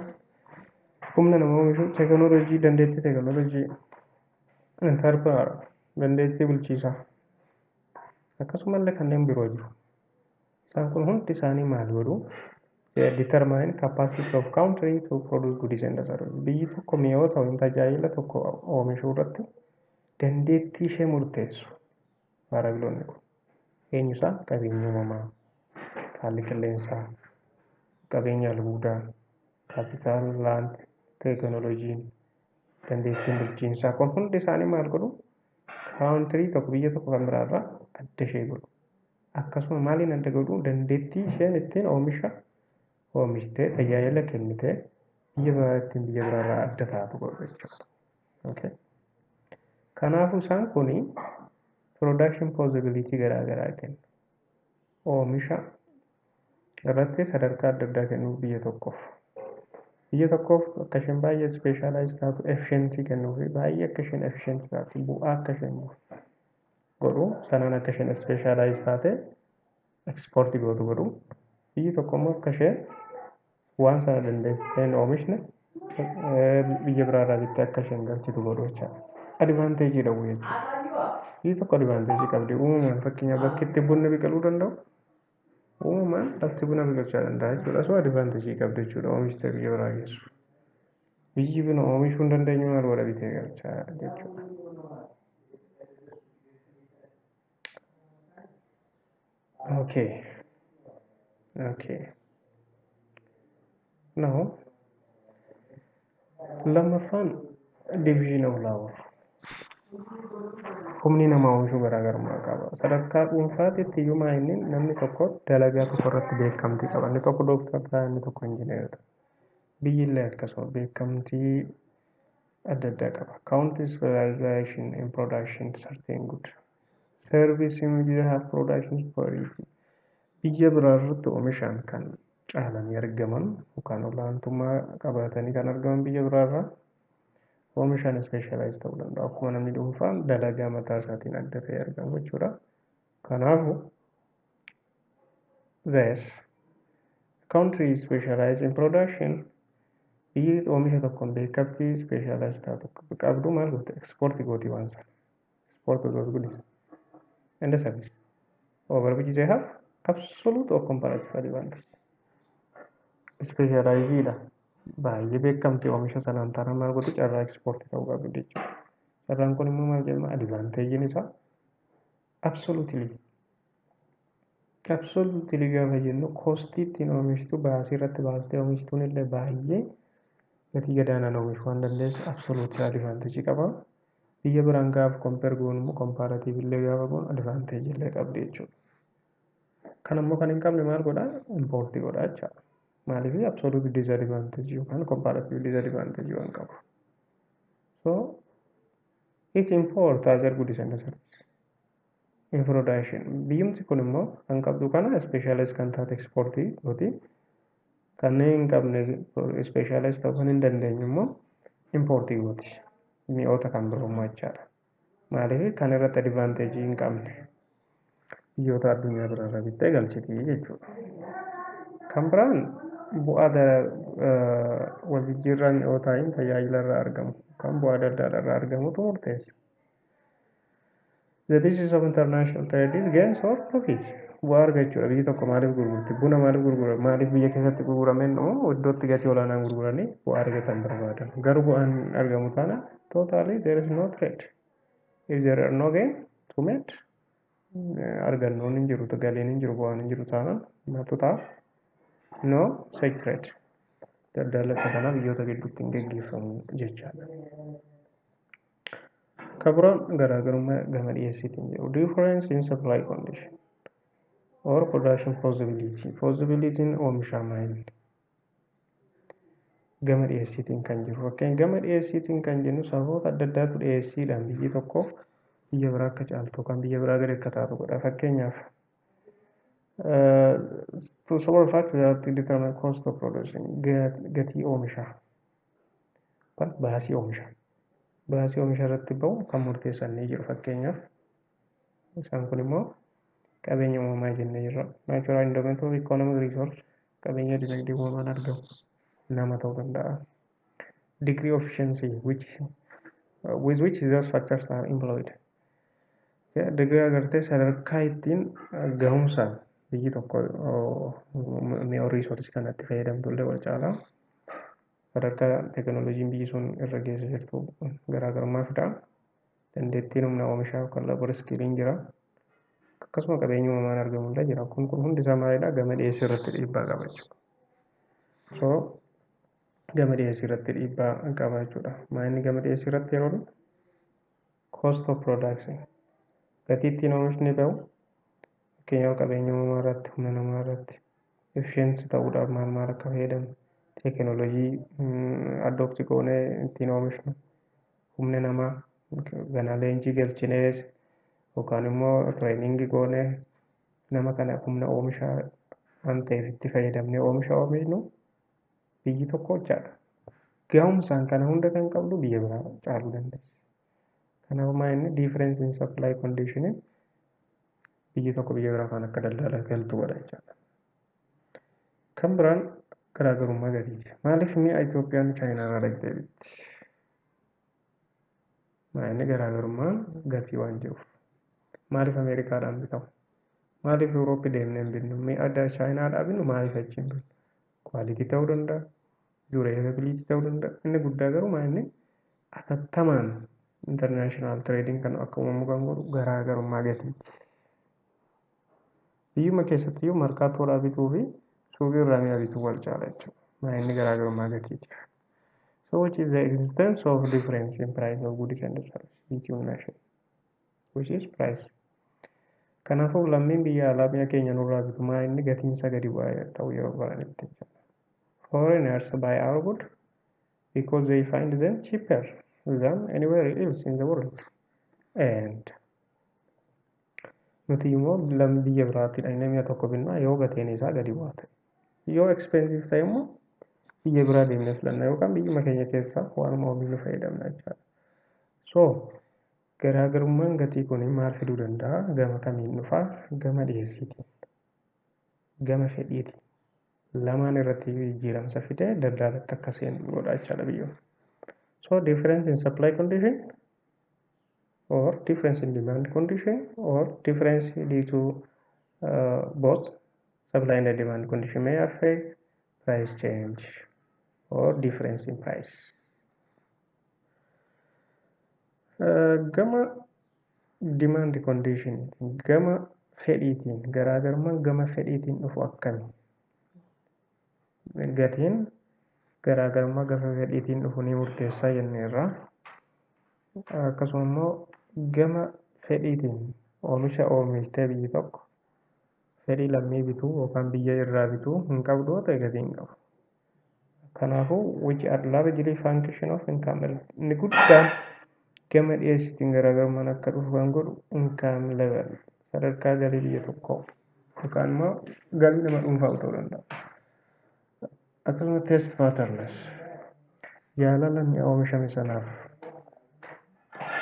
humna nama oomishuu, teekinooloojii, dandeettii teekinooloojii, entrepreneur, dandeettii bulchiisaa, akkasumallee kanneen biroo jiru. Isaan kun hundi isaanii maal godhu? Determine capacity of country to produce goods and services. Biyyi tokko mi'oota yookiin tajaajila tokko oomishuu irratti dandeettii ishee murteessu. Variableoonni kun. Eenyu isaan? Qabeenya uumamaa, haalli qilleensaa, qabeenya albuudaa, capital, land, teekinooloojiin, dandeettiin bulchiinsaa kun hundi isaanii maal godhu? Country tokko biyya tokko kan biraarraa adda ishee godhu. Akkasuma maaliin adda godhu? Dandeettii isheen ittiin oomisha oomishtee tajaajila kennitee biyya biraa ittiin biyya biraarraa adda taatu godhu jechuudha. Okay. Kanaafuu isaan kuni production possibility garaa garaa kennu. Oomisha irratti sadarkaa adda addaa kennuu biyya tokkoof. Biyya tokkoof akka isheen baay'ee specialize taatu, efficiency kennuu fi baay'ee akka isheen efficient taatu, bu'aa akka isheen godhu, sanaan akka isheen specialize taate export gootu godhu. Biyyi tokko immoo akka isheen waan sana dandeessitee hin oomishne biyya biraarraa bittee akka isheen galchitu godhu jechaadha. Advantage dhabu jechuudha. Biyyi tokko advantage qabdi uumamaan. Fakkeenyaaf, bakki itti bunni biqiluu danda'u, uumamaan lafti buna biqilchaa danda'a jechuudha. So advantage qabdi jechuudha oomishtee biyya biraa geessu. Biyyi buna oomishuu hin dandeenye maal godha? Bitee galchaa jechuudha. Okay. Now, lammaffaan division of labor. Humni namaa oomishuu garaagarummaa qaba. Sadarkaa dhuunfaatitti iyyuu inni namni tokko dalagaa tokko irratti beekamtii qaba. Inni tokko dooktara ta'a, inni tokko injineera ta'a. Biyyi illee akkasuma beekamtii adda addaa qaba. Country specialization in production certain good. Service in which have production priority. Biyya biraa irratti oomishaan kan caalanii argaman yookaan olaantummaa qabaatanii kan argaman biyya biraa irraa oomishaan specialize ta'uu danda'u. Akkuma namni dhuunfaan dalagaa mataa isaatiin adda ta'ee argamu jechuudha. Kanaafuu, this country specialize in production, biyyi oomisha tokkoon beekamtii specialize taatu qabdu maal goote? Export gooti waan sana. Export those goods and the service over which they have absolute or comparative advantage. Specialize dha. Baay'ee beekamtii oomisha sanaan taanaan maal godhu? Carraa export ta'uu qabdu jechuudha. Carraan kun immoo maal jedhama? Advantagein isaa absolutely. Absolutely gaafa jennu, costii ittiin oomishtu, baasii irratti baastee oomishtuun illee baay'ee gatii gadaanaan oomishuu waan dandeessu absolute advantage qaba. Biyya biraan gaafa compare goonu immoo, comparative illee gaafa goonu, advantage illee qabdi jechuudha. Kan ammoo kan hin qabne maal godhaa? Import godhaa jechaadha. Maaliif? Absolute disadvantage yookaan comparative disadvantage waan qabu. So it import other goods and services in production. Biyyumti kun immoo kan qabdu kana specialize kan taate export gooti. Kanneen hin qabne, specialize ta'uu kan hin dandeenye immoo import gooti. Mi'oota kan biroo immoo jechaadha. Maaliif? Kan irratti advantage hin qabne biyyoota addunyaa biraarraa bittee galchiti jechuudha. Kan biraan bu'aa wal jijjiirraa mi'ootaa tajaajila irraa argamu kan bu'aa daldala irraa argamutu murteessa. The basis of international trade is gains or profit. Bu'aa argachuudha. Biyyi tokko maaliif gurgurti? Buna maaliif gurgura? Maaliif biyya keessatti gurgurameen immoo iddootti gatii olaanaan gurguranii bu'aa argatan barbaadan. Garuu bu'aan argamu taana, totally there is no trade. If there are no gain to make, argannoon hin jiru, galiin hin jiru, bu'aan hin jiru taanaan maaltu ta'a? No such trade. Daldalli akka kanaa biyyoota gidduutti hin geggeeffamu jechaadha. Kan biraan garaagarummaa gama dhiyeessiitiin jiru. Difference in supply condition or production possibility. Possibilitiin oomishaa maali? Gama dhiyeessiitiin kan jiru. Fakkeenya, gama dhiyeessiitiin kan jennu sababoota adda addaatu dhiyeessiidhaan biyyi tokko biyya biraa akka caaltu yookaan biyya biraa gadi akka taatu godha. Fakkeenyaaf, to several factors that determine cost of producing, gatii oomishaa yookaan baasii oomishaa. Baasii oomisha irratti bahu kan murteessan ni jiru. Fakkeenyaaf, isaan kun immoo qabeenya uumamaa jennee jirra. Natural endowment of economic resource, qabeenya dinagdee uumamaan argamu nama ta'uu danda'a. Degree of efficiency which with which those factors are employed. Degree agartee sadarkaa ittiin gahumsaan biyyi tokko mi'a resource kanatti fayyadamtu illee wal caalaa. Sadarkaa teekinooloojiin biyyi sun irra geesse jirtu garaagarummaa fida. Dandeettiin humna oomishaa yookaan labor skilliin jira. Akkasuma qabeenya uumamaan argamu illee jira. Kun hundi isaa maalidha? Gama dhiyeessii irratti dhiibbaa qaba jechuudha. So gama dhiyeessii irratti dhiibbaa qaba jechuudha. Maalinni gama dhiyeessii irratti yeroo dhufu, cost of production, gatii ittiin oomishni bahu, fakkeenyaaf qabeenya uumamaa irratti, humna namaa irratti, efficiency ta'uudhaaf maal maal akka fayyadamnu, teekinooloojii adopt goonee ittiin oomishnu, humna namaa gana leenjii galchinees yookaan immoo training goonee nama kana humna oomishaa waan ta'eef itti fayyadamnee oomisha oomishnu biyyi tokko jechaadha. Gahumsaan kana hunda kan qabdu biyya biraa caaluu dandeessi. Kanaaf maa inni difference in supply condition biyyi tokko biyya biraa faana akka daldala galtu godha jechaadha. Kan biraan garaagarummaa gatiiti. Maaliif mi'a Itoophiyaan Chaayinaa irraa dhaqxee bitti? Maa inni garaagarummaan gatii waan jiruuf. Maaliif Ameerikaadhaan bitamu? Maaliif Yuurooppii deemnee hin binnu? Mi'a Chaayinaadhaa binnu maaliif achi hin binnu? Quality ta'uu danda'a. Durability ta'uu danda'a. Inni guddaa garuu maa inni atattamaan international trading kan akka uumamu kan godhu garaagarummaa gatiiti. Biyyuma keessatti iyyuu markaatoodhaa bituu fi suuqii irraa mi'a bituu wal caala jechuudha. Maa inni garaagarummaa gatiiti. So which is the existence of difference in price of goods and services between nation, which is price. Kanaafuu lammiin biyya alaa mi'a keenya nurraa bitu maa inni gatiinsa gadi bu'aa ta'u yeroo baranitti jechuudha. Foreigners buy our good because they find them cheaper than anywhere else in the world. And nuti immoo lammii biyya biraatti dhaqnee mi'a tokko binnaa yoo gatiin isaa gadi bu'aa ta'e. Yoo expensive ta'e immoo biyya biraa deemnee filanna yookaan biyyuma keenya keessaa waanuma oomishnu fayyadamna jechaadha. So garaagarummaan gatii kun maal fiduu danda'a? Gama kamiin dhufaa? Gama dhiyeessiitiin. Gama fedhiitiin. Lamaan irratti jijjiiramsa fidee daldalatti akka seenu godha jechaadha biyyoon. So difference in supply condition or difference in demand condition or difference due to both supply and demand condition may affect price change or difference in price. Gama demand condition, gama fedhiitiin, garaagarummaan gama fedhiitiin dhufu akkami? Gatiin garaagarummaa gama fedhiitiin dhufu ni murteessaa jenneerra. Akkasuma immoo gama fedhiitiin oomisha oomishtee biyyi tokko fedhii lammii bituu yookaan biyya irraa bituu hin qabdu yoo ta'e gatii hin qabu. Kanaafuu which are largely function of income, inni guddaan gama dhiyeessiitiin garaagarummaan akka dhufu kan godhu income level, sadarkaa galii biyya tokkoo yookaan immoo galii nama dhuunfaa ta'uu danda'a. Akkasuma taste patterns, jaalala mi'a oomishame sanaaf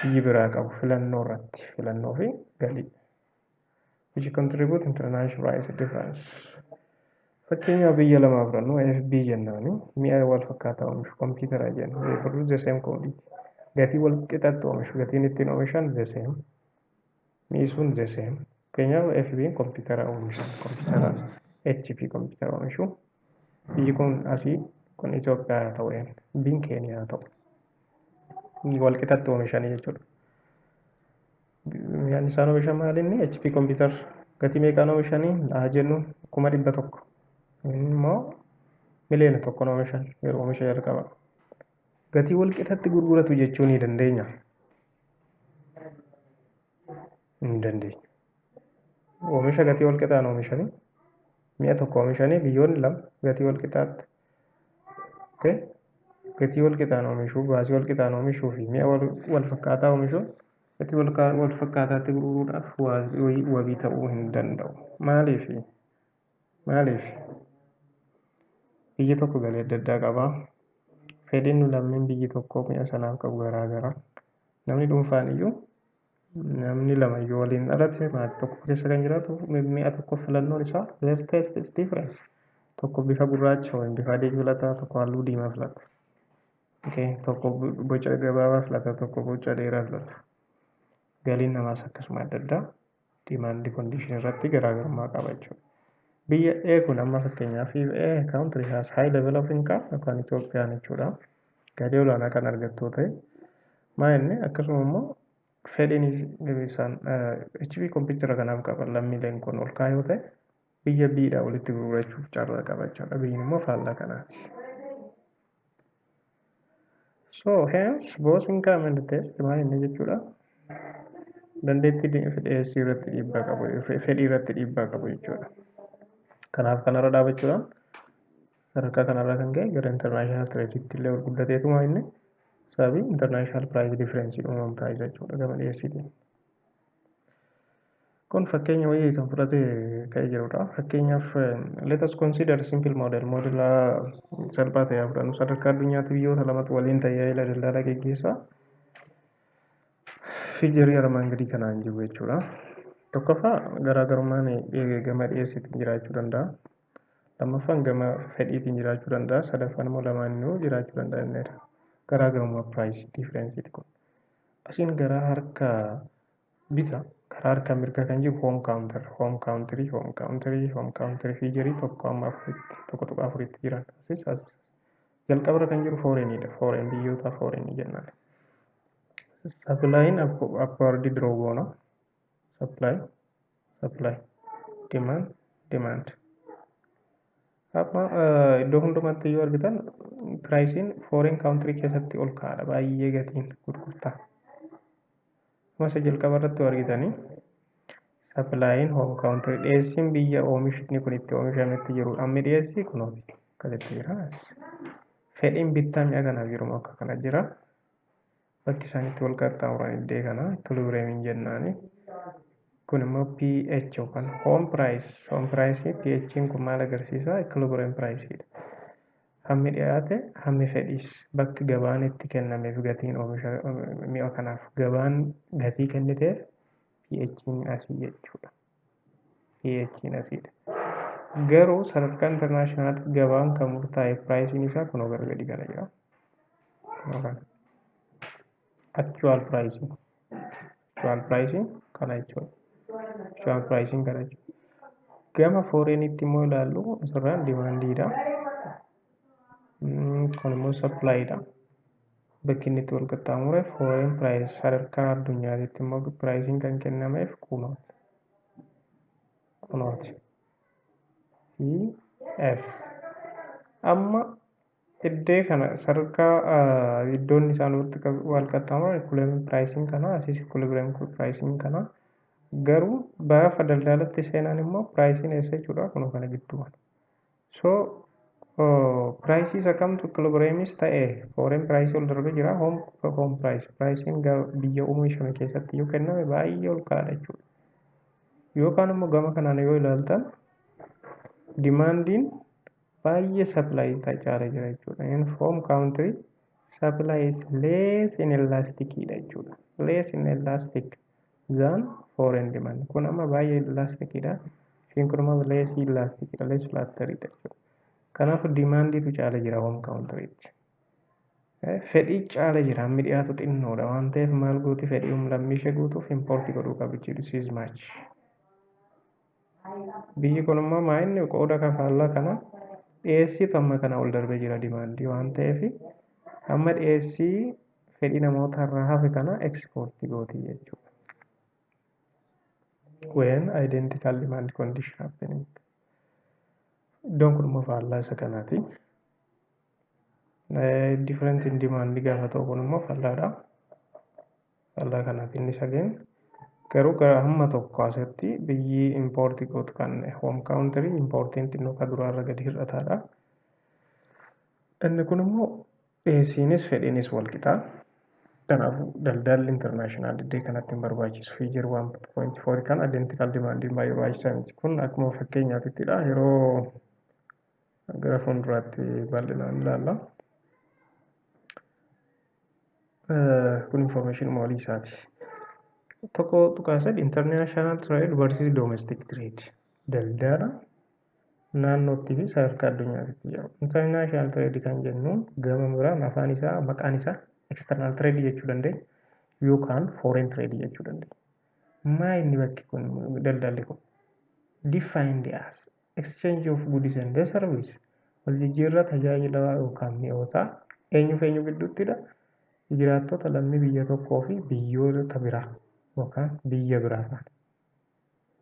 biyyi biraa qabu, filannoo irratti, filannoo fi galii, which contribute international price difference. Fakkeenyaaf biyya lama fudhannu, FB jennaani, mi'a wal fakkaataa oomishu, kompiitara jennu, they produce the same commodity. Gatii wal qixatti oomishu, gatiin ittiin oomishan the same. Mi'i sun the same. Fakkeenyaaf FB'n kompiitara oomishan, kompiitara HP kompiitara oomishu. Biyyi kun asii kun Itoophiyaa haa ta'u, B'n Keeniyaa haa ta'u. Wal qixatti oomishanii jechuudha. Mi'aan isaan oomishan maal inni HP kompiitara gatii meeqaan oomishanii haa jennu, 100,000. Inni immoo 1,000,000n oomishan yeroo oomisha jalqaba. Gatii wal qixatti gurguratu jechuu ni dandeenya? Hin dandeenyu. Oomisha gatii wal qixaan oomishanii, mi'a tokko oomishanii biyyoonni lama gatii wal qixaatti. Okay? Gatii wal qixaan oomishuu, baasii wal qixaan oomishuu fi mi'a wal fakkaataa oomishuu gatii wal fakkaataatti gurguruudhaaf wabii ta'uu hin danda'u. Maaliif? Maaliif? Biyyi tokko galii adda addaa qaba. Fedhiin nu lammiin biyyi tokko mi'a sanaaf qabu garaa gara. Namni dhuunfaan iyyuu, namni lama iyyuu waliin dhalate, maatii tokko keessa kan jiraatu, mi'a tokko filannoon isaa, their taste is difference. Tokko bifa gurraacha yookiin bifa adii filata, tokko halluu diimaa filata. Okay. Tokko boca gabaabaa filata, tokko boca dheeraa filata. Galiin namaas akkasuma adda addaa demand condition irratti garaagarummaa qaba jechuudha. Biyya A kun amma fakkeenyaaf A country has high level of income yookaan Itoophiyaan jechuudha. Galii olaanaa kan argattu ta'e maa inni akkasuma immoo fedhiin isaan HP kompiitara kanaaf qaban lammiileen kun ol ka'aa yoo ta'e biyya B'dhaa walitti gurgurachuuf carraa qaba jechuudha. Biyyi immoo faallaa kanaati. So hence both income and taste maal inni jechuudha. Dandeettii dhiyeessii irratti dhiibbaa qabu, fedhii irratti dhiibbaa qabu jechuudha. Kanaaf kanarra dhaabachuudhaan sadarkaa kanarra kan ga'e gara international trade'itti illee ol guddateetuma inni sababii international price difference uumamu taasisa jechuudha gama dhiyeessiitiin. Kun fakkeenya wayii kan fudhatee ka'ee jirudha. Fakkeenyaaf, let us consider simple model. Modela salphaa ta'e haa fudhannu. Sadarkaa addunyaatti biyyoota lamatu waliin tajaajila daldalaa geggeessa. Featureii armaan gadii kanaan jiru jechuudha. Tokkoffaa, garaagarummaan gama dhiyeessiitiin jiraachuu danda'a. Lammaffaan, gama fedhiitiin jiraachuu danda'a. Sadaffaan immoo lamaaniinuu jiraachuu danda'a jenneera. Garaagarummaa price differenceiiti kun. Asiin gara harka bita, karaa harka mirgaa kan jiru home country, home country, home country, home country, featureii tokko amma afuritti, 1.4tti jiran. Asis as jalqabarra kan jiru foreignidha. Foreign, biyyoota foreignii jennaan. Supplyin upward draw goona. Supply, supply, demand, demand. Amma iddoo hundumatti yoo argitan priceiin foreign country keessatti ol ka'aadha baay'ee gatiin gurgurtaa. Amma isa jalqaba irratti yoo argitanii, supplyin home country, dhiyeessiin biyya oomishni kun itti oomishametti jiru, ammi dhiyeessii kunooti akkasitti jira. Fedhiin bittaa mi'a kanaaf jiru akka kana jira. Bakki isaan itti wal qaxxaamuran iddee kana equilibriumiin jennaani. Kun immoo PH yookaan home price. Home price PH kun maal agarsiisa? Equilibrium price dha. Hammi dhiyaate, hammi fedhiis, bakki gabaan itti kennameef, gatiin oomisha mi'a kanaaf gabaan gatii kenniteef PH asii jechuudha. PH asiidha. Garuu sadarkaa internationalaatti gabaan kan murtaa'e priceiin isaa kunoo gara gadi kana jira. Kunoo kana. Actual pricing. Actual pricing kana jechuudha. Actual pricing kana jechuudha. Gama foreignitti immoo ilaallu, asirraan demandiidha. Kun immoo supplyiidha. Bakki inni itti wal qaxxaamure foreign price, sadarkaa addunyaatti immoo priceiin kan kennameef kunooti. Kunooti. P F. Amma iddee kana sadarkaa iddoon isaan walitti wal qaxxaamuran equilibrium pricing kana, asiis equilibrium pricing kana, garuu gaafa daldalatti seenan immoo priceiin eessa jechuudha? Kunoo kana gidduu kana. So priceii isa kamtu equilibriumis ta'e? Foreign priceii ol darbee jira, home price, priceiin biyya oomishame keessatti yoo kenname baay'ee ol ka'aadha jechuudha. Yookaan immoo gama kanaan yoo ilaaltan, demandiin baay'ee supply caalee jira jechuudha. In home country supply is less inelastic dha jechuudha. Less inelastic than foreign demand. Kun amma baay'ee elastic dha. Isheen kun immoo less elastic dha, less fluctuating dha jechuudha. Kanaaf demandiitu caalee jira home countrytti. Fedhii caala jira, hammi dhiyaatu xinnoodha waan ta'eef, maal gooti? Fedhii lammii ishee guutuuf importii godhuu qabdi jechuudha. Is much. Biyyi kun immoo maa inni qooda kafaallaa kana dhiyeessiitu amma kana ol darbee jira demandii waan ta'eef, amma dhiyeessii fedhii namoota irraa hafe kana exportii gooti jechuudha. When identical demand condition happening. Iddoon kun immoo faallaa isa kanaati. Different in demand gaafa ta'u, kun immoo faallaadha. Faallaa kanaati inni sageen. Garuu gara hamma tokko asitti biyyi importii gootu kan home country importiin xinnoo kan duraarra gadi hir'ataadha. Inni kun immoo dhiyeessiinis fedhiinis wal qixa. Kanaafuu daldalli international iddoo kanatti hin barbaachisu. Figure 1.4 kan identical demandiin baay'ee barbaachisaa miti. Kun akkuma fakkeenyaatittidha. Yeroo gara fuulduraatti bal'inaan ilaalla. Kun information walii isaati. 1.3, international trade versus domestic trade. Daldala naannootti fi sadarkaa addunyaatti jiru. International trade kan jennuun gama biraan afaan isaa, maqaan isaa external trade jechuu dandeenya yookaan foreign trade jechuu dandeenya. Maa inni bakki kun daldalli kun? Defined as exchange of goods and service, wal jijjiirraa tajaajila yookaan mi'oota eenyuuf eenyu gidduuttidha? Jiraattota lammii biyya tokkoo fi biyyoota biraa yookaan biyya biraa faana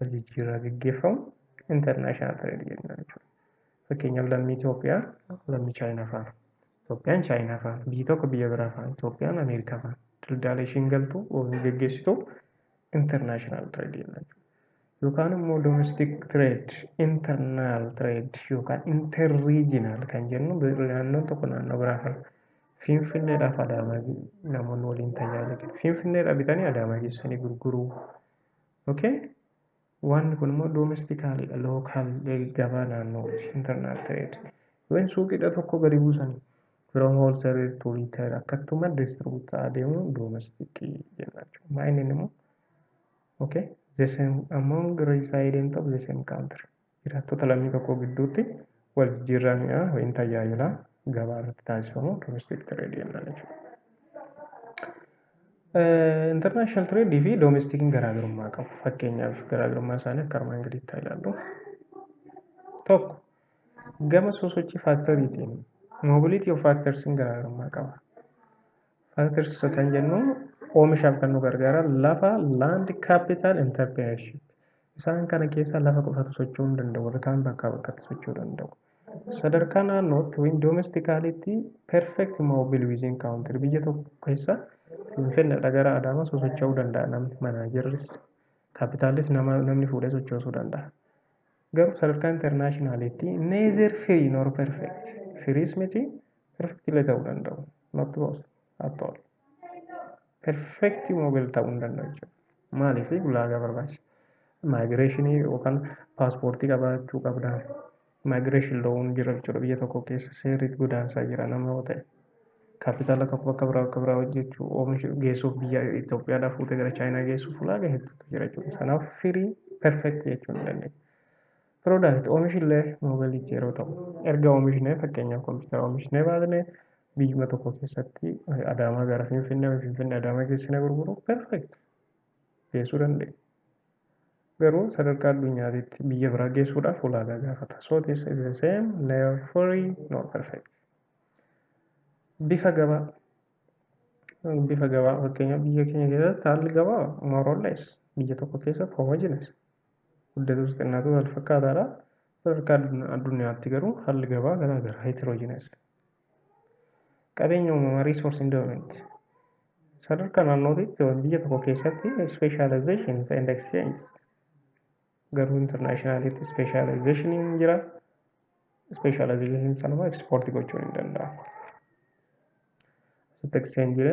wal jijjiirraa gaggeeffamu international trade jenna jechuudha. Fakkeenyaaf, lammii Itoophiyaa lammii Chaayinaa faana, Itoophiyaan Chaayinaa faana, biyyi tokko biyya biraa faana, Itoophiyaan Ameerikaa faana daldala ishiin galtu gaggeessitu international trade jenna jechuudha. Yookaan immoo domestic trade, internal trade yookaan interregional kan jennu, naannoon tokko naannoo biraa faana, Finfinneedhaaf Adaamaa namoonni waliin tajaajila kennu. Finfinneedhaa bitanii Adaamaa geessanii gurguruu. Okay? Wanni kun immoo domesticalidha. Local gabaa naannooti. Internal trade. Yookiin suuqiidha tokko gadi buusanii from wholesale to retail akkatuma distribute ta'aa deemu domestic jenna jechuudha. Maayiniin immoo, okay, the same among resident of the same country, jiraattota lammii tokko gidduutti wal jijjiirraa mi'aa yookiin tajaajila gabaa irratti taasifamu domestic trade jenna jechuudha. International trade fi domesticiin garaagarummaa qabu. Fakkeenyaaf, garaagarummaa isaanii akka armaan gadiitti haa ilaallu. Tokko, gama sosochii factoriitiin, mobility of factorsiin garaagarummaa qaba. Factors kan jennu oomishaaf kan nu gargaaran lafa, land, capital, entrepreneurship. Isaan kana keessa lafa qofatu socho'uu hin danda'u. Warri kaan bakkaa bakkatti socho'uu danda'u. Sadarkaa naannootti yookiin domesticallyitti perfect mobile within country, biyya tokko keessa Finfinneedha gara Adaamaa sosocho'uu danda'a namni, managerris capitallis namni fuudhee sochoosuu danda'a. Garuu sadarkaa internationalitti neither free nor perfect. Freeis miti, perfect illee ta'uu danda'u. Not both at all. Perfect mobile ta'uu hin danda'u jechuudha. Maaliif? Ulaagaa barbaachisa. Migrationii yookaan paaspoortii qabaachuu qabda. Migration law'n jira jechuudha, biyya tokko keessa seerri godaansaa jira nama yoo ta'e. Capitala tokko bakka biraa hojjechuu, oomisha geessuuf, biyya Itoophiyaadhaa fuutee gara Chaayinaa geessuuf ulaagaa hedduutu jira jechuudha. Kanaaf free perfect jechuu hin dandeenya. Product oomishi illee mobility yeroo ta'u, erga oomishnee, fakkeenyaaf kompiitara oomishnee baasnee, biyyuma tokko keessatti Adaamaa gara Finfinnee, Finfinnee Adaamaa geessinee gurguruu perfect geessuu dandeenya. Garuu sadarkaa addunyaatitti biyya biraa geessuudhaaf ulaagaa gaafata. So this is the same, neither free nor perfect. Bifa gabaa. Bifa gabaa, fakkeenyaaf, biyya keenya keessatti haalli gabaa more or less biyya tokko keessatti homogeneous. Guddatus xinnaatu wal fakkaataadha. Sadarkaa addunyaatti garuu haalli gabaa garaa gara, heterogeneous. Qabeenya uumamaa, resource endowment. Sadarkaa naannootitti biyya tokko keessatti specializations and exchanges, garuu internationalitti specialization jira. Specialization sanuma export gochuun hin danda'amu. Asitti exchange,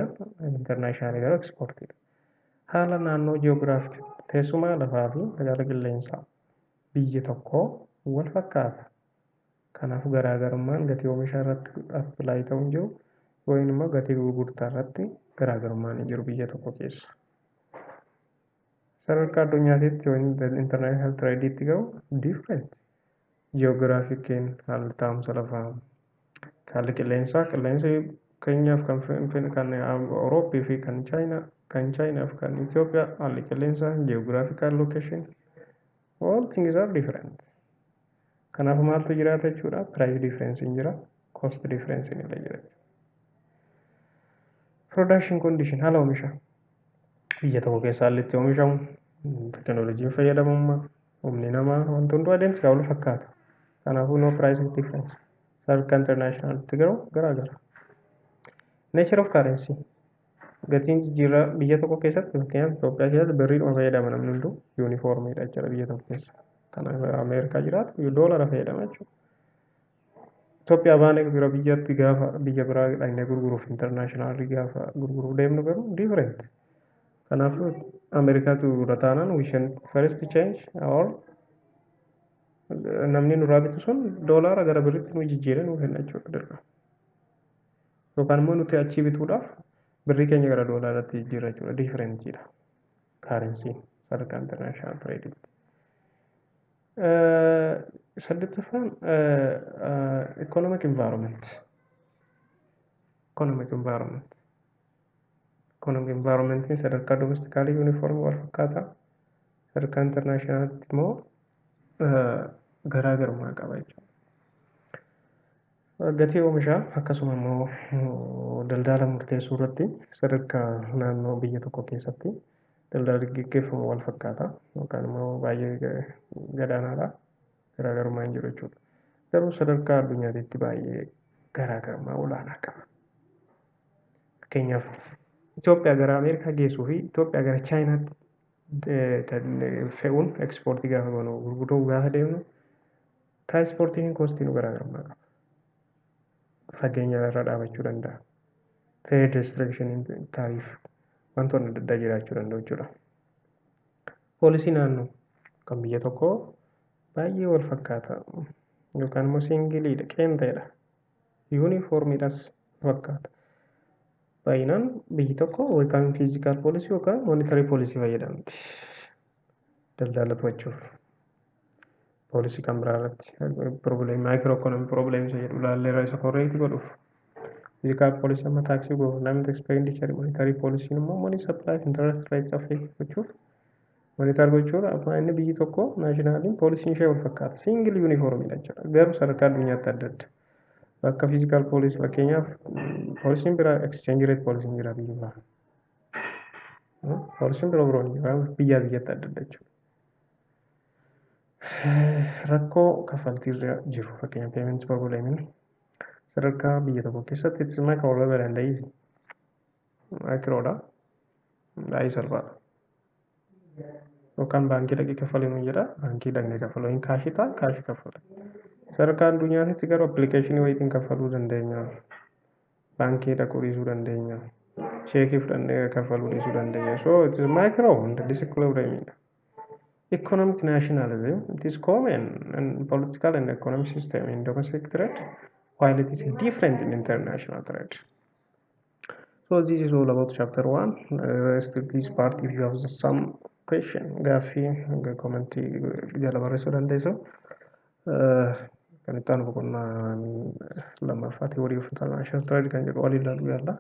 international garuu exportiidha. Haala naannoo, geographic, teessuma lafaa fi haala qilleensaa biyya tokkoo wal fakkaata. Kanaaf garaagarummaan gatii oomishaa irratti apply ta'uu hin jiru, yookiin immoo gatii gurgurtaa irratti garaagarummaan hin jiru biyya tokko keessa. Sadarkaa addunyaatitti yookiin international tradeitti garuu different. Geographiciin, haalli taa'umsa lafaa, haalli qilleensaa, qilleensi keenyaaf kan kan Awurooppii fi kan Chaayinaa fi kan Itoophiyaa, haalli qilleensaa, geographical location, all things are different. Kanaaf maaltu jiraata jechuudha? Price difference hin jira, cost difference illee jira. Production condition, haala oomisha biyya tokko keessa haalli itti oomishamu, teknooloojiin fayyadamummaa, humni namaa, wanti hunduu identical, wal fakkaata. Kanaafuu no price difference. Sadarkaa internationalitti garuu garaagara. Nature of currency, gatiin jijjiirraa biyya tokko keessatti, fakkeenyaaf Itoophiyaa keessatti birriidhuma fayyadama namni hunduu, uniformiidha jechuudha biyya tokko keessa. Kanaaf Ameerikaa jiraatu doolara fayyadama jechuudha. Itoophiyaa baanee gara biyyatti gaafa biyya biraa dhaqnee gurguruuf, internationalii gaafa gurguruuf deemnu garuu different. Kanaafuu Ameerikaatu irra taanaan we should first change our, namni nurraa bitu sun doolaara gara birriitti nu jijjiiree nuu kenna jechuudha dirqama. Yookaan immoo nuti achii bituudhaaf birrii keenya gara doolaaraatti jijjiirra jechuudha. Differentiidha. Currencyn sadarkaa international tradeitti. Saddeettaffaan economic environment. Economic environment. Economic environmentiin sadarkaa domestically uniformii wal fakkaataa. Sadarkaa internationalitti immoo garaagarummaa qaba jechuudha. Gatii oomishaa akkasuma immoo daldala murteessuu irratti sadarkaa naannoo biyya tokko keessatti daldalli gaggeeffamu wal fakkaata yookaan immoo baay'ee gadaanaadha. Garaagarummaa hin jiru jechuudha. Garuu sadarkaa addunyaatti baay'ee garaagarummaa olaanaa qaba. Fakkeenyaaf, Itoophiyaa gara Ameerikaa geessuu fi Itoophiyaa gara Chaayinaatti fe'uun, exportii gaafa goonu, gurguruu gaafa deemnu, transportiin costiin garaagarummaa qaba. Fageenya irra dhaabachuu danda'a. Trade restriction, tariff, wantoonni adda addaa jiraachuu danda'u jechuudha. Policy naannoo Kan biyya tokkoo baay'ee wal fakkaata yookaan immoo singleiidha, qeenxeedha. Uniformiidhas fakkaata. Baay'inaan biyyi tokko yookaan fiscal policy yookaan monetary policy fayyadamti daldala to'achuuf. Policy kan biraa irratti problem, micro economy problem isa jedhu ilaalleerra, isa correct godhuuf. Fiscal policy amma tax, government expenditure, monetary policy immoo money supply, interest rate affect gochuuf, monitor gochuudha. Amma inni biyyi tokko nationaliin policyn ishee wal fakkaata. Single uniformiidha jechuudha. Garuu sadarkaa addunyaatti adda adda. Bakka fiscal policy, fakkeenyaaf, policyn biraa exchange rate policyn jira biyya biraa. Policyn biroo biroon jira, biyyaa biyyatti adda adda jechuudha. Rakkoo kaffaltiirra jiru, fakkeenyaaf payment problemiin sadarkaa biyya tokko keessatti it's micro level and easy. Microdha. Baay'ee salphaadha. Yookaan baankii dhaqee kaffalii nuun jedha, baankii dhaqnee kaffaluu, yookiin cash ta'a, cash kaffala. Sadarkaa addunyaatti garuu application wayiitiin kaffaluu dandeenya. Baankii dhaquu dhiisuu dandeenya. Cheekii fudhannee kaffaluu dhiisuu dandeenya. So it is micro and disequilibrium. Economic nationalism, it is common in political and economic system in domestic trade, while it is different in international trade. So this is all about chapter 1. Rest of this part, if you have some question, gaaffii commentii jala barreessuu dandeessu. Kan itti aanu boqonnaa lammaffaa, theory of international trade kan jedhu waliin ilaaluu yaalla.